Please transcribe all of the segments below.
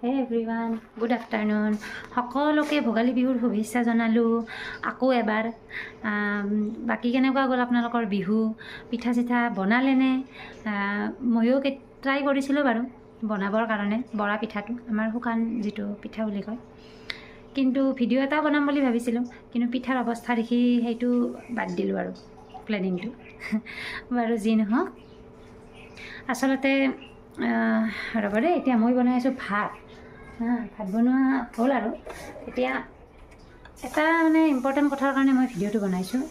Hey everyone, good afternoon. সকলোকে ভোগালী বিহুৰ শুভেচ্ছা জনালোঁ আকৌ এবাৰ। বাকী কেনেকুৱা গ'ল আপোনালোকৰ বিহু? পিঠা চিঠা বনালেনে? ময়ো ট্ৰাই কৰিছিলোঁ বাৰু বনাবৰ কাৰণে, বৰা পিঠাটো, আমাৰ শুকান যিটো পিঠা বুলি কয়। কিন্তু ভিডিঅ' এটাও বনাম বুলি ভাবিছিলোঁ, কিন্তু পিঠাৰ অৱস্থা দেখি সেইটো বাদ দিলোঁ আৰু প্লেনিংটো। বাৰু যি নহওক, আচলতে ৰ'ব দেই, এতিয়া মই বনাই আছোঁ ভাত। ভাত বনোৱা হ'ল আৰু এতিয়া এটা মানে ইম্পৰ্টেণ্ট কথাৰ কাৰণে মই ভিডিঅ'টো বনাইছোঁ।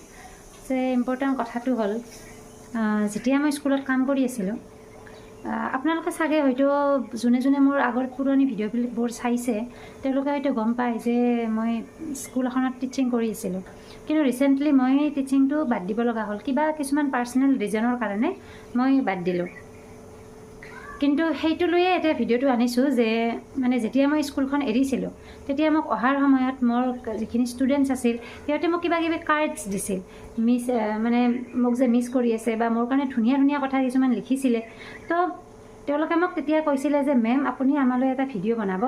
যে ইম্পৰ্টেণ্ট কথাটো হ'ল, যেতিয়া মই স্কুলত কাম কৰি আছিলোঁ, আপোনালোকে চাগে হয়তো যোনে যোনে মোৰ আগৰ পুৰণি ভিডিঅ'বোৰ চাইছে তেওঁলোকে হয়তো গম পায় যে মই স্কুল এখনত টিচিং কৰি আছিলোঁ। কিন্তু ৰিচেণ্টলি মই টিচিংটো বাদ দিব লগা হ'ল, কিবা কিছুমান পাৰ্চনেল ৰিজনৰ কাৰণে মই বাদ দিলোঁ। কিন্তু সেইটো লৈয়ে এতিয়া ভিডিঅ'টো আনিছোঁ যে মানে যেতিয়া মই স্কুলখন এৰিছিলোঁ তেতিয়া মোক অহাৰ সময়ত মোৰ যিখিনি ষ্টুডেণ্টছ আছিল সিহঁতে মোক কিবা কিবি কাৰ্ডছ দিছিল, মিছ মানে মোক যে মিছ কৰি আছে বা মোৰ কাৰণে ধুনীয়া ধুনীয়া কথা কিছুমান লিখিছিলে। তো তেওঁলোকে মোক তেতিয়া কৈছিলে যে মেম আপুনি আমালৈ এটা ভিডিঅ' বনাব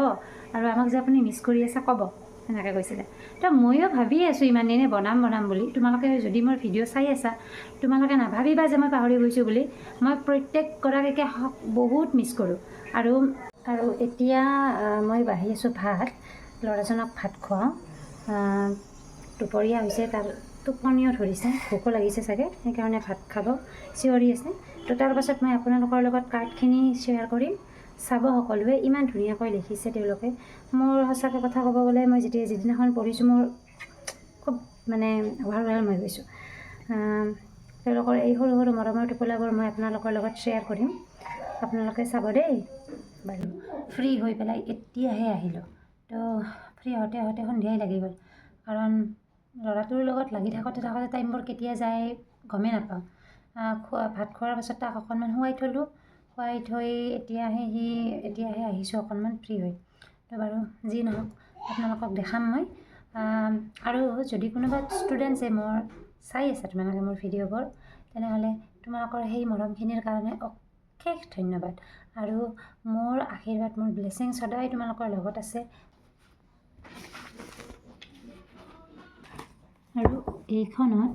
আৰু আমাক যে আপুনি মিছ কৰি আছে ক'ব, সেনেকৈ কৈছিলে। তো ময়ো ভাবি আছোঁ ইমান দিনে বনাম বনাম বুলি। তোমালোকে যদি মোৰ ভিডিঅ' চাই আছা তোমালোকে নাভাবিবা যে মই পাহৰি গৈছোঁ বুলি। মই প্ৰত্যেকগৰাকীকে বহুত মিছ কৰোঁ। আৰু আৰু এতিয়া মই বাঢ়ি আছোঁ ভাত, ল'ৰাজনক ভাত খুৱাওঁ। দুপৰীয়া হৈছে, তাৰ টোপনিও ধৰিছে, ভোকো লাগিছে চাগে, সেইকাৰণে ভাত খাব চিঞৰি আছে। তো তাৰপাছত মই আপোনালোকৰ লগত কাৰ্ডখিনি শ্বেয়াৰ কৰিম, চাব সকলোৱে। ইমান ধুনীয়াকৈ লিখিছে তেওঁলোকে। মোৰ সঁচাকৈ কথা ক'ব গ'লে মই যেতিয়া যিদিনাখন পঢ়িছোঁ মোৰ খুব মানে অভাৰৱেলম হৈ গৈছোঁ। তেওঁলোকৰ এই সৰু সৰু মৰমৰ টোপোলাবোৰ মই আপোনালোকৰ লগত শ্বেয়াৰ কৰিম, আপোনালোকে চাব দেই। বাৰু ফ্ৰী হৈ পেলাই এতিয়াহে আহিলোঁ। তো ফ্ৰী হওঁতে হওঁতে সন্ধিয়াই লাগি গ'ল, কাৰণ ল'ৰাটোৰ লগত লাগি থাকোঁতে থাকোঁতে টাইমবোৰ কেতিয়া যায় গমেই নাপাওঁ। ভাত খোৱাৰ পাছত তাক অকণমান শুৱাই থ'লোঁ, শুৱাই থৈ এতিয়াহে আহিছোঁ অকণমান ফ্ৰী হৈ। তো বাৰু যি নহওক আপোনালোকক দেখাম মই। আৰু যদি কোনোবা ষ্টুডেণ্টছে মোৰ চাই আছে তোমালোকে মোৰ ভিডিঅ'বোৰ, তেনেহ'লে তোমালোকৰ সেই মৰমখিনিৰ কাৰণে অশেষ ধন্যবাদ। আৰু মোৰ আশীৰ্বাদ, মোৰ ব্লেছিং সদায় তোমালোকৰ লগত আছে। আৰু এইখনত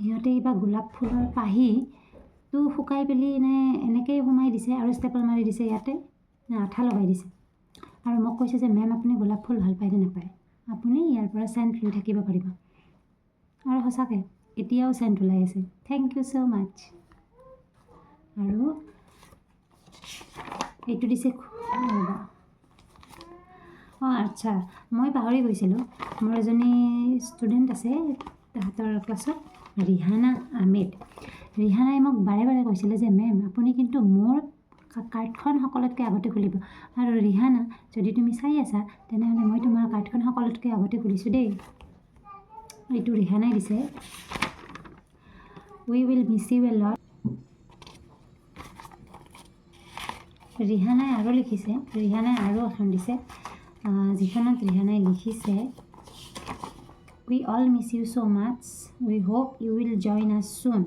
সিহঁতে কিবা গোলাপ ফুলৰ পাহিটো শুকাই পেলি নে এনেকৈয়ে সোমাই দিছে আৰু ষ্টেপল মাৰি দিছে ইয়াতে, নে আঠা লগাই দিছে। আৰু মোক কৈছে যে মেম আপুনি গোলাপ ফুল ভাল পায় নে নাপায়, আপুনি ইয়াৰ পৰা চেণ্ট লৈ থাকিব পাৰিব। আৰু সঁচাকৈ এতিয়াও চেণ্ট ওলাই আছে। Thank you so মাছ। আৰু এইটো দিছে, অঁ আচ্ছা মই পাহৰি গৈছিলোঁ, মোৰ এজনী ষ্টুডেণ্ট আছে তাহাঁতৰ ক্লাছত, ৰিহানা আহমেদ। ৰিহানাই মোক বাৰে বাৰে কৈছিলে যে মেম আপুনি কিন্তু মোৰ কাৰ্ডখন সকলোতকৈ আগতে খুলিব। আৰু ৰিহানা যদি তুমি চাই আছা তেনেহ'লে মই তোমাৰ কাৰ্ডখন সকলোতকৈ আগতে খুলিছোঁ দেই। এইটো ৰিহানাই দিছে। We will miss you a lot. ৰিহানাই আৰু লিখিছে, ৰিহানাই আৰু এখন দিছে, যিখনত ৰিহানাই লিখিছে we all miss you so much, we hope you will join us soon.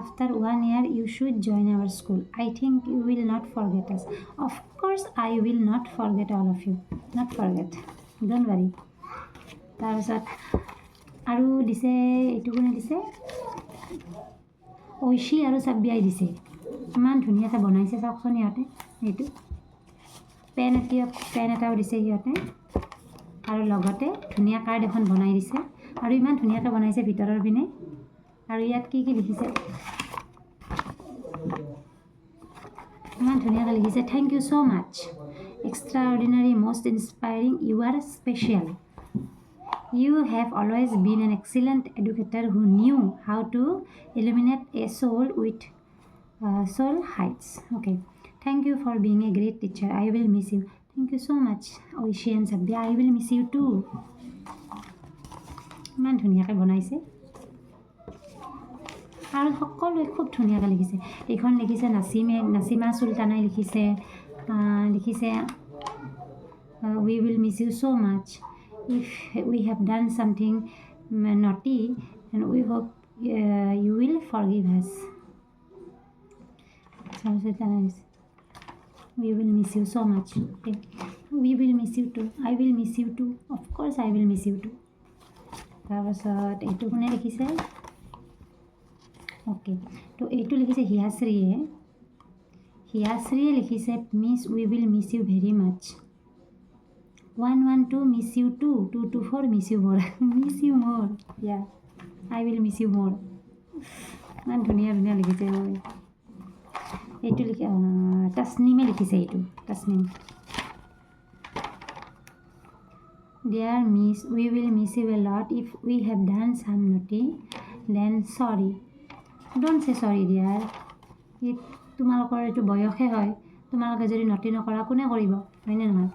After 1 year you should join our school. I think you will not forget us. Of course I will not forget all of you, not forget, don't worry. তাৰপিছত আৰু দিছে, এইটো কোনে দিছে, ঐশী আৰু চাব্বিয়াই দিছে। ইমান ধুনীয়াকৈ বনাইছে চাওকচোন সিহঁতে। এইটো পেন, এতিয়া পেন এটাও দিছে সিহঁতে, আৰু লগতে ধুনীয়া কাৰ্ড এখন বনাই দিছে। আৰু ইমান ধুনীয়াকৈ বনাইছে ভিতৰৰ পিনে। আৰু ইয়াত কি কি লিখিছে, ইমান ধুনীয়াকৈ লিখিছে। Thank you so much, extraordinary, most inspiring, you are special. You have always been an excellent educator who knew how to illuminate a soul with soul heights. Okay, thank you for being a great teacher. I will miss you. Thank you so much Oishi and Sabya, I will miss you too. ইমান ধুনীয়াকৈ বনাইছে আৰু সকলোৱে খুব ধুনীয়াকৈ লিখিছে। এইখন লিখিছে নাচিমা চুলতানাই লিখিছে, লিখিছে we will miss you so much. If we have done something naughty and we hope you will forgive us. We will miss you so much. Okay, we will miss you too. I will miss you too. Of course I will miss you too. তাৰপাছত এইটো কোনে লিখিছে? Okay, তো এইটো লিখিছে হিয়াশ্ৰীয়ে। হিয়াশ্ৰীয়ে লিখিছে, "Miss, we will miss you very much. 112 miss you too. 224 miss you more." Miss you more. Yeah, I will miss you more. ইমান ধুনীয়া ধুনীয়া লিখিছে। ঐ, এইটো লিখি তাছনিমে লিখিছে এইটো, তাছনিম। "Dear Miss, we will miss you a lot. If we have done some naughty, then sorry." Don't say sorry, dear. তোমালোকৰ এইটো বয়সে হয়। তোমালোকে যদি নটি নকৰা, কোনে কৰিব, হয়নে নহয়?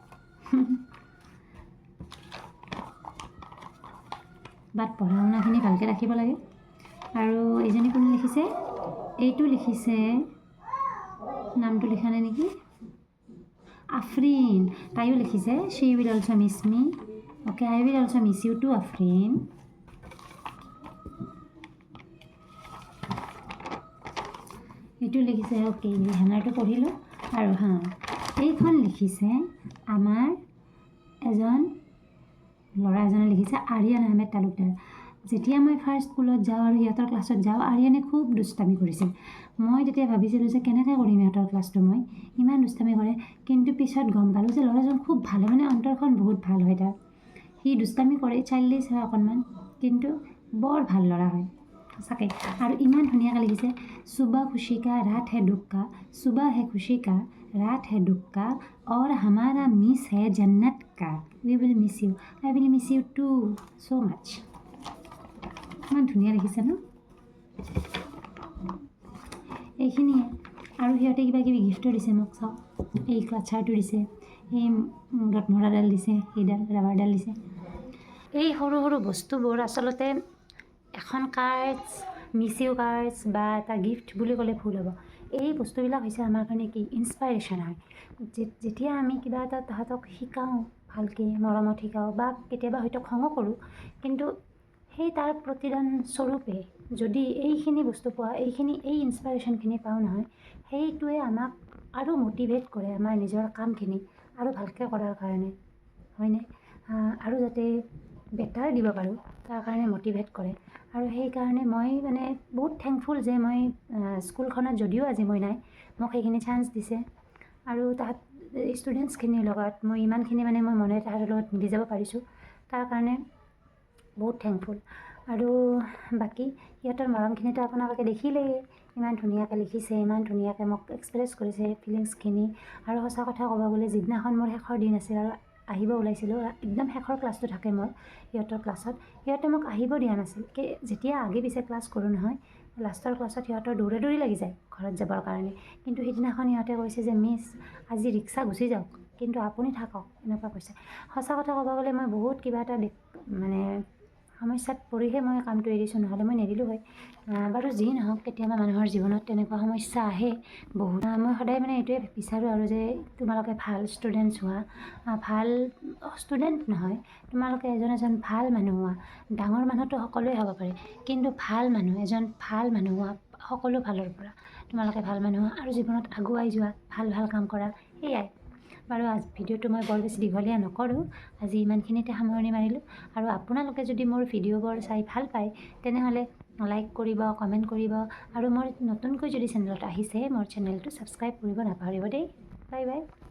বাট পঢ়া শুনাখিনি ভালকৈ ৰাখিব লাগে। আৰু এইজনী কোনে লিখিছে? এইটো লিখিছে, নামটো লিখা নাই নেকি? আফৰিন, তাইও লিখিছে, she will also miss me. Okay, I will also miss you too, Afrin. এইটো লিখিছে, অ'কে, ৰিহানাৰটো পঢ়িলোঁ। আৰু হা, এইখন লিখিছে আমাৰ এজন ল'ৰা এজনে লিখিছে, আৰিয়ান আহমেদ তালুকদাৰ। যেতিয়া মই ফাৰ্ষ্ট স্কুলত যাওঁ আৰু সিহঁতৰ ক্লাছত যাওঁ, আৰিয়ানে খুব দুষ্টামি কৰিছিল। মই তেতিয়া ভাবিছিলোঁ যে কেনেকৈ কৰিম ইহঁতৰ ক্লাছটো মই, ইমান দুষ্টামি কৰে। কিন্তু পিছত গম পালোঁ যে ল'ৰাজন খুব ভাল হয়, মানে অন্তৰখন বহুত ভাল হয় তাৰ। সি দুষ্টামি কৰে, চাইল্ডিছ হয় অকণমান, কিন্তু বৰ ভাল ল'ৰা হয় সঁচাকৈ। আৰু ইমান ধুনীয়াকৈ লিখিছে, "सुबह खुशी का, रात है दुख का। सुबह है खुशी का, रात है दुख का और हमारा मिस है जन्नत का। We will miss you." I will miss you too so much. ইমান ধুনীয়া লিখিছে ন? এইখিনিয়ে। আৰু সিহঁতে কিবা কিবি গিফ্টো দিছে মোক। চাওক, এই ক্লাচাৰটো দিছে, এই মূৰত মৰাডাল দিছে, সেইডাল ৰাবাৰডাল দিছে। এই সৰু সৰু বস্তুবোৰ আচলতে এখন কাৰ্ডছ, মিছ you cards বা এটা গিফ্ট বুলি ক'লে ভুল হ'ব। এই বস্তুবিলাক হৈছে আমাৰ কাৰণে কি ইনস্পাইৰেশ্যন হয়। যেতিয়া আমি কিবা এটা তাহাঁতক শিকাওঁ, ভালকৈ মৰমত শিকাওঁ বা কেতিয়াবা হয়তো খঙো কৰোঁ, কিন্তু সেই তাৰ প্ৰতিদান স্বৰূপে যদি এইখিনি বস্তু পোৱা, এইখিনি এই ইনস্পাইৰেশ্যনখিনি পাওঁ নহয়, সেইটোৱে আমাক আৰু মটিভেট কৰে আমাৰ নিজৰ কামখিনি আৰু ভালকৈ কৰাৰ কাৰণে, হয়নে? আৰু যাতে বেটাৰ দিব পাৰোঁ, তাৰ কাৰণে মটিভেট কৰে। আৰু সেইকাৰণে মই মানে বহুত থেংকফুল যে মই স্কুলখনত যদিও আজি মই নাই, মোক সেইখিনি চান্স দিছে। আৰু তাত ষ্টুডেণ্টছখিনিৰ লগত মই ইমানখিনি মানে মই মনে তাহাঁতৰ লগত মিলি যাব পাৰিছোঁ, তাৰ কাৰণে বহুত থেংকফুল। আৰু বাকী সিহঁতৰ মৰমখিনিতো আপোনালোকে দেখিলেই। ইমান ধুনীয়াকৈ লিখিছে, ইমান ধুনীয়াকৈ মোক এক্সপ্ৰেছ কৰিছে ফিলিংছখিনি। আৰু সঁচা কথা ক'ব গ'লে, যিদিনাখন মোৰ শেষৰ দিন আছিল আৰু আহিব ওলাইছিলোঁ, একদম শেষৰ ক্লাছটো থাকে মোৰ সিহঁতৰ ক্লাছত, সিহঁতে মোক আহিব দিয়া নাছিল। যেতিয়া আগে পিছে ক্লাছ কৰোঁ নহয়, লাষ্টৰ ক্লাছত সিহঁতৰ দৌৰা দৌৰি লাগি যায় ঘৰত যাবৰ কাৰণে। কিন্তু সিদিনাখন সিহঁতে কৈছে যে মিছ, আজি ৰিক্সা গুচি যাওক, কিন্তু আপুনি থাকক, এনেকুৱা কৈছে। সঁচা কথা ক'ব গ'লে মই বহুত কিবা এটা মানে সমস্যাত পৰিহে মই কামটো এৰিছোঁ, নহ'লে মই নেৰিলোঁ হয়। বাৰু যি নহওক, কেতিয়াবা মানুহৰ জীৱনত তেনেকুৱা সমস্যা আহে বহুত। মই সদায় মানে এইটোৱে বিচাৰোঁ আৰু যে তোমালোকে ভাল ষ্টুডেণ্টছ হোৱা। ভাল ষ্টুডেণ্ট নহয়, তোমালোকে এজন এজন ভাল মানুহ হোৱা। ডাঙৰ মানুহতো সকলোৱে হ'ব পাৰে, কিন্তু ভাল মানুহ, এজন ভাল মানুহ হোৱা সকলো ফালৰ পৰা। তোমালোকে ভাল মানুহ হোৱা আৰু জীৱনত আগুৱাই যোৱা, ভাল ভাল কাম কৰা, সেয়াই। বাৰু, আজ ভিডিঅ'টো মই বৰ বেছি দীঘলীয়া নকৰোঁ। আজি ইমানখিনিতে সামৰণি মাৰিলোঁ। আৰু আপোনালোকে যদি মোৰ ভিডিঅ'বোৰ চাই ভাল পায়, তেনেহ'লে লাইক কৰিব, কমেণ্ট কৰিব আৰু মোৰ নতুনকৈ যদি চেনেলত আহিছে, মোৰ চেনেলটো ছাবস্ক্ৰাইব কৰিব নাপাহৰিব দেই। Bye bye.